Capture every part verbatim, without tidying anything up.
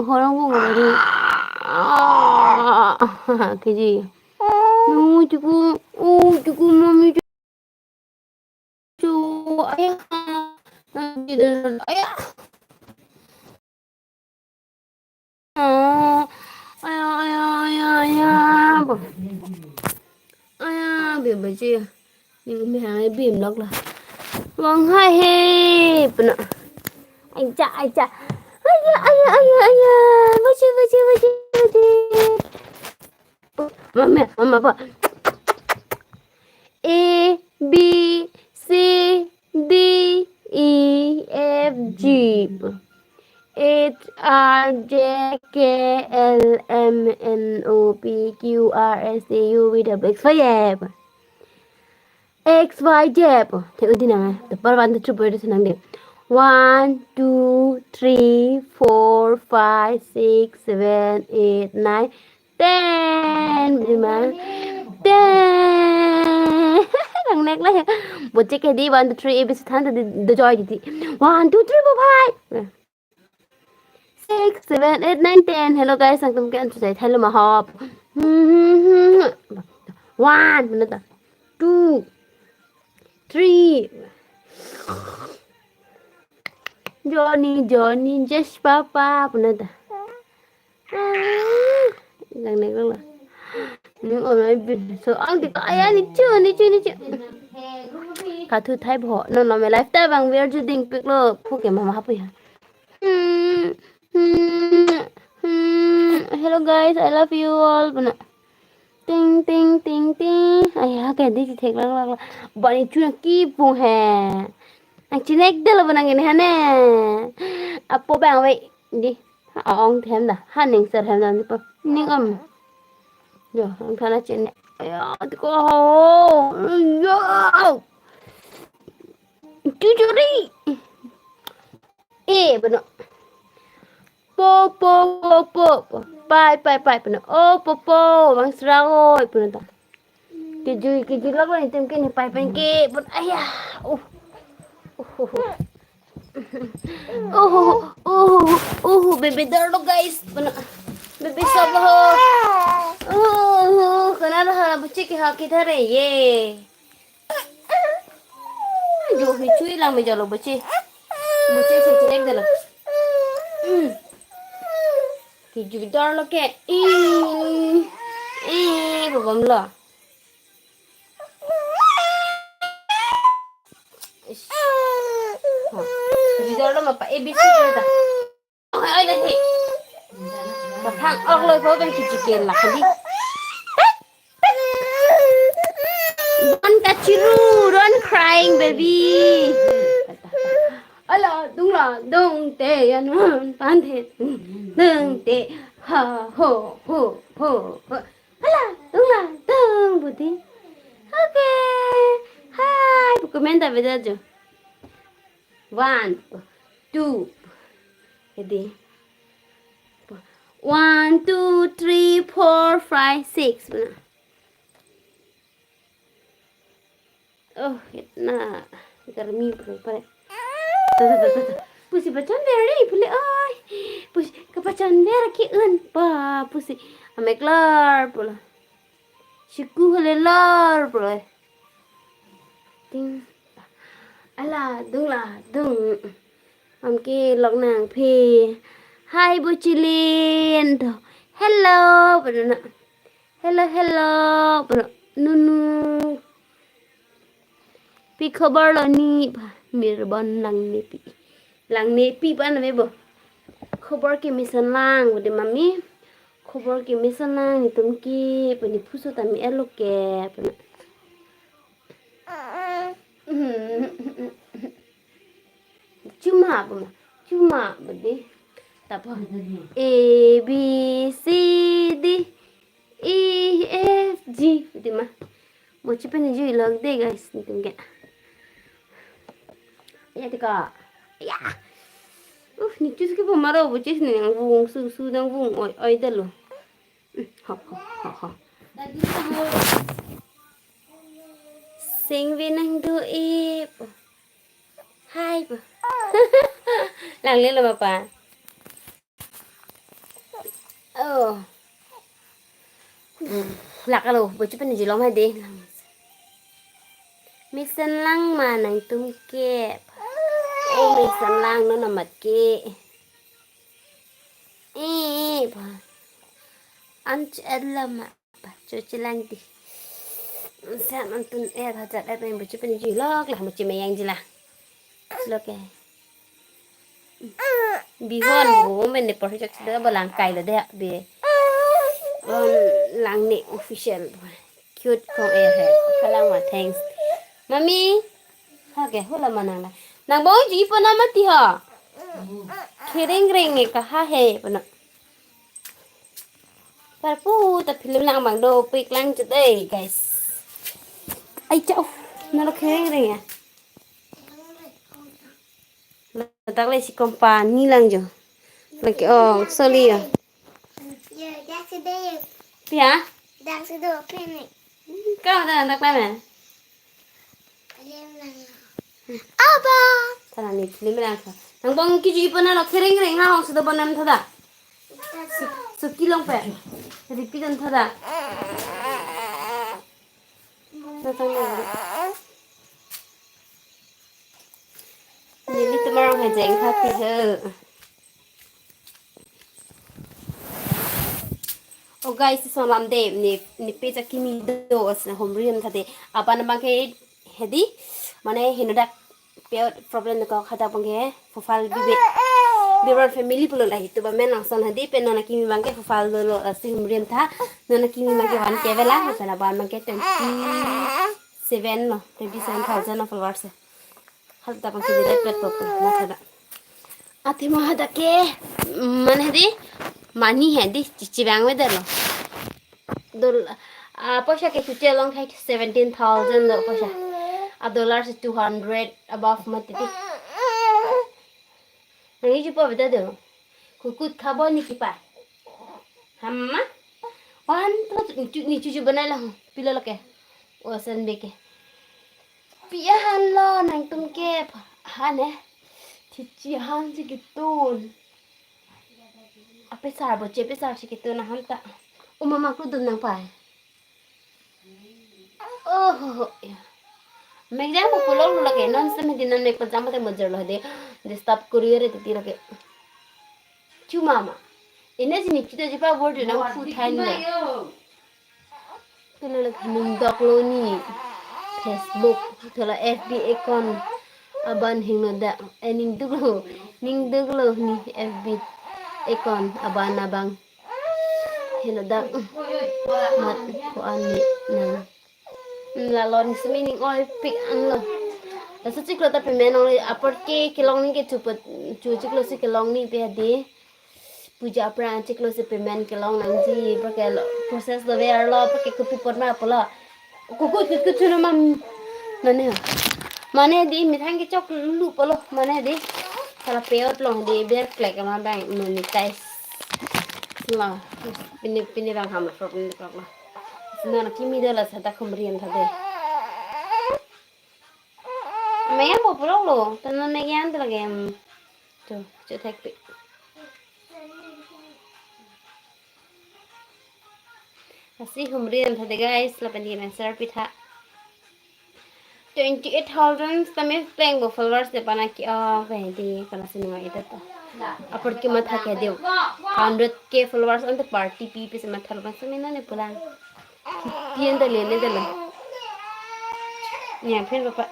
Horong bung abadi. Ah, keji. Nu chuku, oh, chuku mami chu. Aya. Nanti dah, aya. Oh, aya, aya, aya, aya. Bo. Aya, bebe ji. Ning me hai bim lok la. Wang hai he, pena. Aja, aja. Aya, aya, aya, aya. Baca, baca, baca, baca. Mama, mama, apa? A, B, C, D, E, F, G. H, I, J, K, L, M, N, O, P, Q, R, S, T, U, V, W, X, Y, Z. X, Y, Z. Te udi nang, eh. Te par one, two, three, four, nang de. One, two, three, four, five, six, seven, eight, nine, ten. Lima. Ten. Nang nek lah. Boche ke di one, two, three, A B C than di, di joy di. One, two, three, four, five. Six, seven, eight, nine, ten. Hello guys, nangtum ke an chusai thelo ma hop. One, puna ta. Two, three. Johnny, Johnny, Jesh Papa, puna ta. Nang nek la. Ning om nai bin. So, ang di ka aya ni chu, ni chu, ni chu. Kathu thai bo. No, no, me life ta bang ver ju ding pik lo. Phu ke mama hapu ya. Hmm, hmm, hmm. Hello guys, I love you all. Puna. Ting, ting, ting, ting. Aya, ke di thek lak, lak, lak. Bani chu nang ki pung he. Nang chinek de lo nang ini hane. Apo bang we di. Aong them da. Haning ser hem da ni po. Ning om. Yo, ang thana chinek. Aya, ti ko ho. Yo. Chuchuri. E, puna. Po, po, po, po, po. Pai, pai, pai, puna. O, po, po, bang srang oi, puna ta. Kejui, kejui lak lo itum ke ni pai pen ke, puna. Aya. Uh. Uh, uh, uh, uh, uh, bebe dor lo, guys. Puna. Bebe sop lo ho. Uh, uh, kana na ha, buchik ha kithare ye. Jo hi chui lang me jalo boche. Boche se chilek dalo. Hmm. Kejui dor lo ke. Ih. Ih, bobom lo. Ish. Ha. Kejui dor lo ma pa A B C ta. Oi, oi, lahi. Kathang ok lo, ipo pen kichikel lak kali. Don't kachiru, don't crying, baby. Ala, dung la, dung te, yan, han, pan the, dung te, ha, ho, ho, ho, ho. Ala, dung la, dung, budi. Okay. Hi, bu comment ta beda jo. One, two, edi. One, two, three, four, five, six. Puna. Oh, na. Garmi pura pare. Pusi pachan beri pule oi. Pusi kapachan beri ki un pa pusi. Amek lar pula. Siku hale lar pule. Ting. Ala, dung la, dung. Am ke lok nangphi. Hi, buchilin to. Hello, puna. Hello, hello, puna. Nunu. Pi khobor lo ni, pa, mirbon lang ni pi. Lang ni pi pa na me bo. Khobor ke misan lang, budi mami. Khobor ke misan lang, netum ke, pani puso tami elo ke, puna. Chuma, puna. Chuma, budi. Tapo. A, B, C, D, E, F, G. Budi ma. Mochi pen jui lok de, guys, netum ke. Ya, tika. Ya. Uh, ni chus ke pamaro, bo chis ni nang vung, su, su nang vung, oi, oi, dalo. Hmm, ha, ha, ha, ha. Sing vi nang do e. Hi, bo. Lang le lo, papa. Oh. Lak alo, bochi pen jilom hai de. Mesen lang ma nangtum ke. Oh, mesen lang non amat ke. Eh, eh, pa. An ch-, adla ma. Pa, cho chilang di. Sa nangtum eh, ha chat eh, bochi pen jilok lah, bochi mayang jila. Lok ke. Bihon bu men ne por chok sida balang kai lo de be. On lang ne official. Cute kong eh he. Kalang ma thanks. Mami. Ha ke hula manang la. Nang bong ji pona mati ho. Khereng reng e kaha he pona. Parpu ta film lang bang dopik lang chut eh, guys. Ai chau. Nalo khereng reng ya. Ladak le si company lang jo. Lake ong soli ya. Ya, dak sudah. Pia? Dak sudah pini. Kau dah dak mana? Film lang. Apa? Sana ni film lang sa. Nang bong kiji pona lo khereng reng ha hong sudah bonam thada. Su-, suki long pe. Repeat an thada. Datang lagi. Neli tomorrow hai jeng kha ti he. Oh guys, so lam de ni, ne page akimi do as na home run thade. Aban abang ke hedi, mane henodak period problem ko khata abang ke profile bibe. Bibar family pulo lahi tu ba men langsung hedi pen non akimi abang ke profile dolo asi home run tha. Non akimi abang ke one K vela, pen aban abang ke twenty-seven lo, twenty-seven thousand of followers. Hal ta pang kini dai pet pok na thada. Ati ma hadak ke, mane hedi, money hedi, chichi bang we delo. Dol-, ah, poisa ke chuche long thai seventeen thousand lo poisa. A dollar si two hundred above mati ti. Nang iji po beda delo. Kukut khabo ni kipa. Hamma? Wan tu ni chu, ni chu chu banai la. Pilo lo ke. Osan beke. Pi ahan lo nangtum ke, ahan eh. Thichi ahan si kitun. Apesar bo che pesar si kitun ahan ta. Uma ma kudun nang pai. Oh, ya. Mek jang mo pulo lo lake non seme di non mek pajam pate mojer lo de. Disturb courier titi lake. Chuma ma. Ina sini kita jipa board na pu than lo. Pilo lake ningdok lo ni Facebook, thola F B account aban hingno da, eh, ningduk lo, ningduk lo ni F B account aban abang. Hingno da, mat ko an ni nang. Hmm, la lo ni simi ning oi pik an lo. Laso chiklo ta payment ong apor ke kelong ni ke chupot, chu chiklo si kelong ni pe hadi. Puja aphrang chiklo si payment kelong nangji, apor ke lo, process lo ver lo, apor ke kopi apot ma pulo. Kukut kut kut suno mam. Mane ho. Mane di methang kechok lu pulo, mane di. Kala payment long di ber klek ma bang monetize. Lo. Pini, pini bang ham lo, problem lo. Sino na kimi do la sa ta khum rian tha de. Mek an po pulok lo, tana mek an ta lake, em, tu, chu thek pi. Lasi humri an tha de guys, lapen di answer pi tha. Twenty eight thousand tame peng bo followers de pana ki, oh, pe di, pana si nunga ita to. Apor ki matha ke deu. Hundred K followers ante party pi pi si matha lo, pan si mena ne pulang. Kipi an ta le ne de lo. Nya phen papa.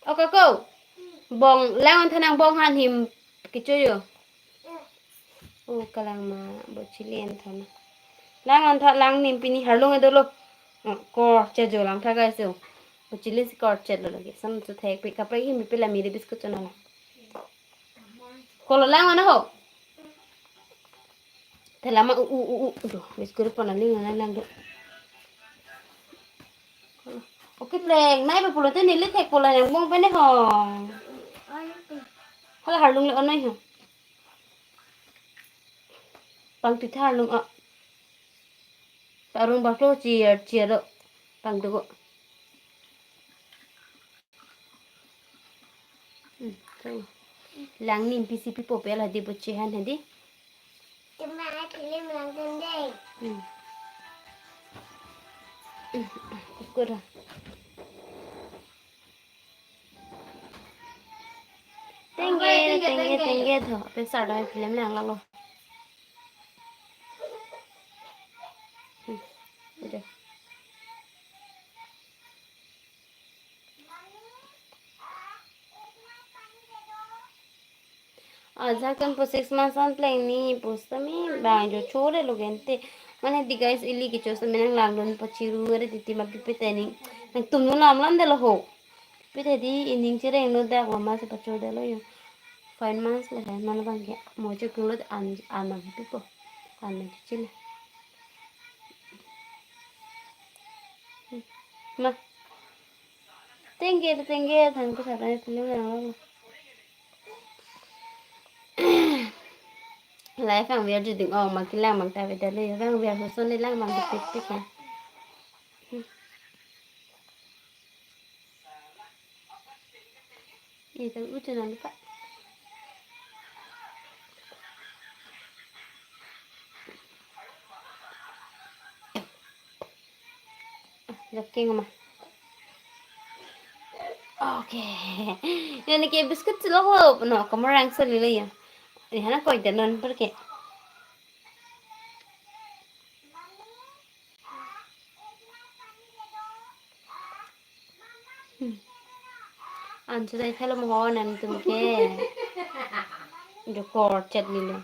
O kako. Bong lang an tha nang bong han him kicho yo. O kalang ma bo chili an tha na. Lang an tha lang nim pini harlung e dolo. O, kor che jo lang tha guys o. Bo chili si kor che lo lagi. Sam chu thek pi kapai him pi la mi de biscuit chona la. Kolo lang mana ho? Tela ma u u u u. Duh, biscuit pon aling lang lang do. Okay, pleng. Nai ba pulote neli thek pola yang bong pene ho. Hala harlung le onoi ho. Pang tu tha harlung a. Arun ba to chiar chiar do. Pang tu ko. Hmm, so. Langni pisi pipo pe la di boche han hadi. Cuma film langdun dei. Hmm. Kukur. Tengge, tengge, tengge tho. Pesar dah film lang lalo. Hmm. Udah. Ajak kan po six months an pleng ni pusitame bang jo chore lo gente. Mane di guys, ili kecho sitame nang langdun pachiru ngare titi ma pipe teni. Nangtum nu lam lam de lo ho. Pipe tedi ining chereng lo dak lo ma se pachor de lo yo. Five months le kan mana bang ke. Mo che kung lo an an bang pipo. An bang chile. Ma. Tengge, tengge, thang ke thang film lang lo. Live ang biar juding ong, makin lang mang tabi dali, lang biar husun ni lang mang dipik pik ya. Ini tang ucun ang lupa. Joking ma. Okay. Ini ke biscuit silo ho, no, kamu rang silo ya. Ini hana koi danon perke. Hmm. Ansu dai thalo mohon an tum ke. Jo kor chat lilo.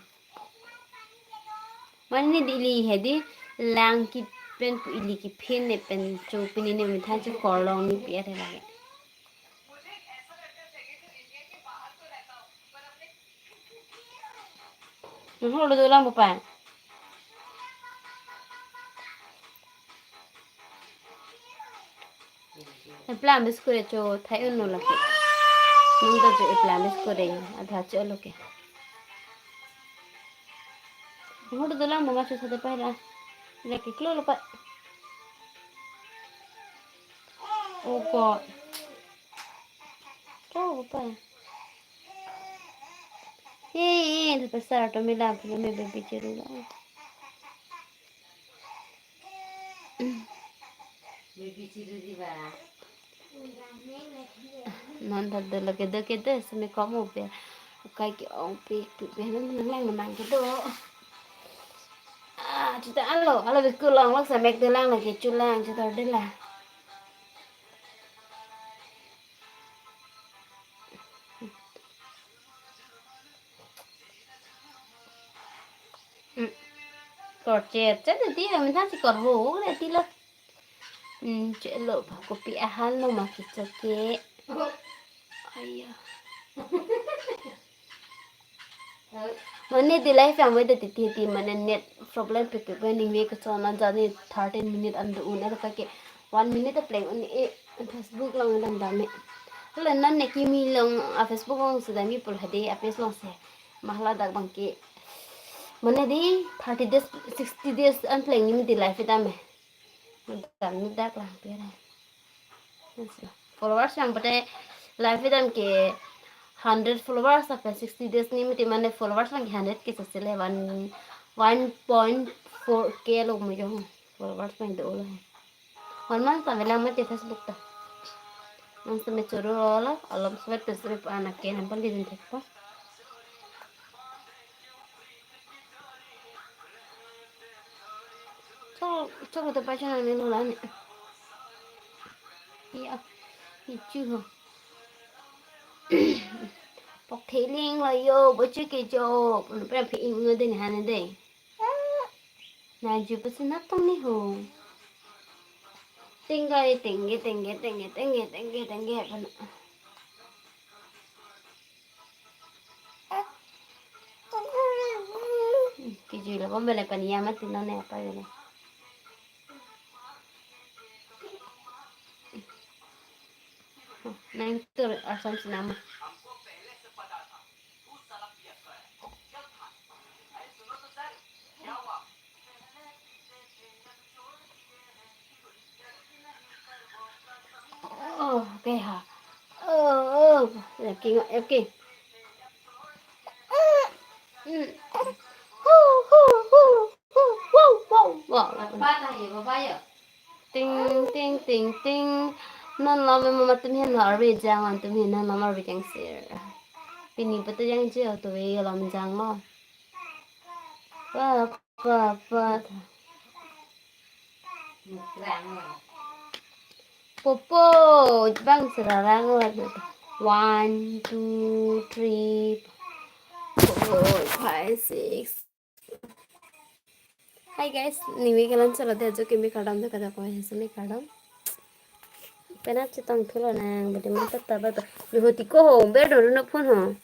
Mane di ili hedi lang ki pen pu ili ki phin ne pen chu pini ne mithan chu kor long ni pi athe lage. Nang holo dolang bupa. Eplam biscuit cho thai un no lake. Nung to cho eplam biscuit de adha cho lo ke. Nang holo dolang mama cho sade pa la. Lake klo lo pa. Oh God. Cho pa. Hey, the pasar to me love me baby chiru la. Baby chiru di ba. Non ta do lake do ke do seme kom upe. Kai ke ong pe pe pe non nang lang nang ke do. Ah, chuta alo, alo biku long lak samek do lang lake chulang chuta de la. Hmm. Kor chet chet ti la minta si kor ho le ti la. Hmm, chelo kopi ahan lo ma kicho ke. Aya. Mane di live yang wede titi ti mane net problem pe pe ning we kachona jani thirteen minute an do un ero ke one minute pleng un e Facebook long dan dame. Hala nan ne kimi long a Facebook long sudah mi pul hade a page long se. Mahla dak bangke. Mane di thirty days, sixty days an pleng ni di live dame. Dam ni dak lang pera. Followers yang pate live dam ke hundred followers apa sixty days ni mati mane followers lang ke hundred ke sesele one, one point four K lo mo jong followers lang do lo. One month ta velang mati Facebook ta. Nang seme choro lo, alom seme Facebook anak ke nampal di din thek pa. Chok, chok ta pa chana ni lo la ni. Ya, ni chu ho. Pok theling lo yo, bo chu ke jo, pon pe phi ing lo den han de. Na ju pa sina tong ni ho. Tinggai, tingge, tingge, tingge, tingge, tingge, tingge, pon. Kijui lo pon bele pani ya mati non ne apa bele. Nang tur asam sinama. Oh, okay ha. Oh, oh, okay, okay. Hmm. Hu, hu, hu, hu, wow, wow, wow. Papa ta ye, papa ya. Ting, ting, ting, ting. Non lo me mama tum hin lo arve jang, non tum hin non lo arve jang sir. Pini pata jang je to ve lo me jang lo. Pa, pa, pa. Popo, bang serarang lo. One, two, three, four, five, six. Hi guys, nimi kalan chalo de ajo kimi kardom de kada ko hesami kardom. Penap chetong thulo nang, bade mata taba to. Yo hoti ko ho, ber do no phone ho.